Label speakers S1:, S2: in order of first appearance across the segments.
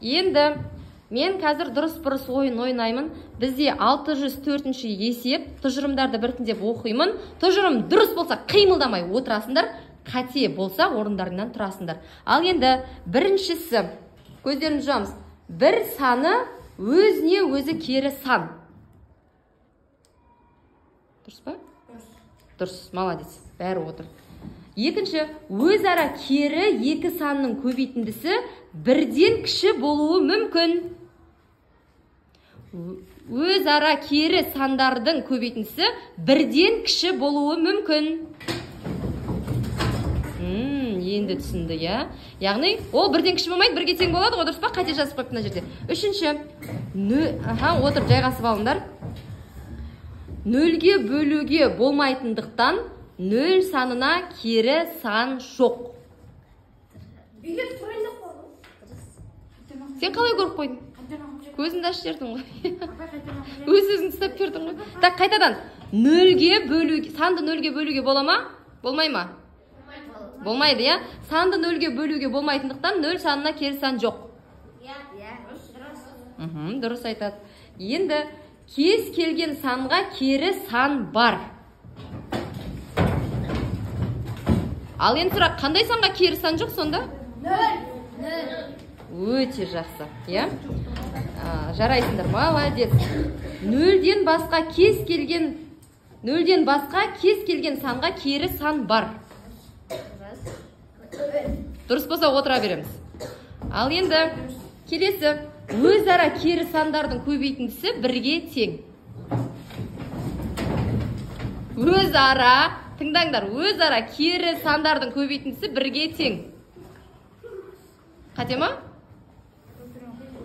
S1: Енді мен қазір дұрыс бұрыс ойын ойнаймын. Бізде 604-ші есеп. Тұжырымдарды біртіндеп оқимын. Тұжырым дұрыс болса қимылдамай отырасыңдар, қате болса орындарыңнан тұрасыңдар. Ал енді біріншісі, көздерімізді жұмамыз. Бір саны өзіне өзі кері сан. Дұрыс па? Дұрыс, молодец, бәрі отыр. Екінші, өзара кері екі санның көбейтіндісі бірден кіші болуы мүмкін. Өзара кері сандардың көбейтіндісі бірден кіші болуы мүмкін. Енді түсінді, иә? Яғни, ол бірден кіші болмайды, бірге тең болады ғой, дұрыс па? Қате жазып қойыпты мына жерде. Үшінші, отырып жайғасып алыңдар. Нөлге бөлуге болмайтындықтан нөл санына кері сан жоқ. Сен қалай көріп қойдың? Көзіңді ашып жібердің ғой. Өз өзіңді ұстап бердің ғой. Так, қайтадан. Нөлге бөлуге, санды нөлге бөлуге бола ма? Болмай ма? Болмайды, иә? Санды нөлге бөлуге болмайтындықтан нөл санына кері сан жоқ. Дұрыс айтады. Енді кез келген санға кері сан бар. Ал енді сұрақ, қандай санға кері сан жоқ сонда?
S2: Нөл.
S1: Өте жақсы, иә? Жарайсыңдар, молодец. Нөлден басқа кез келген, нөлден басқа кез келген санға кері сан бар. Дұрыс болса отыра береміз. Ал енді келесі, өзара кері сандардың көбейтіндісі бірге тең. Өзара, тыңдаңдар, өзара кері сандардың көбейтіндісі бірге тең. Қате ма?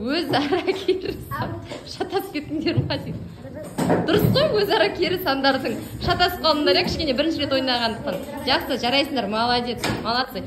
S1: Өзара кері сан. Шатасып кеттіңдер ма деймін. Дұрыс қой, өзара кері сандардың. Шатасып қалдыңдар, иә, кішкене бірінші рет ойнағандықтан. Жақсы, жарайсыңдар, молодец, молодцы.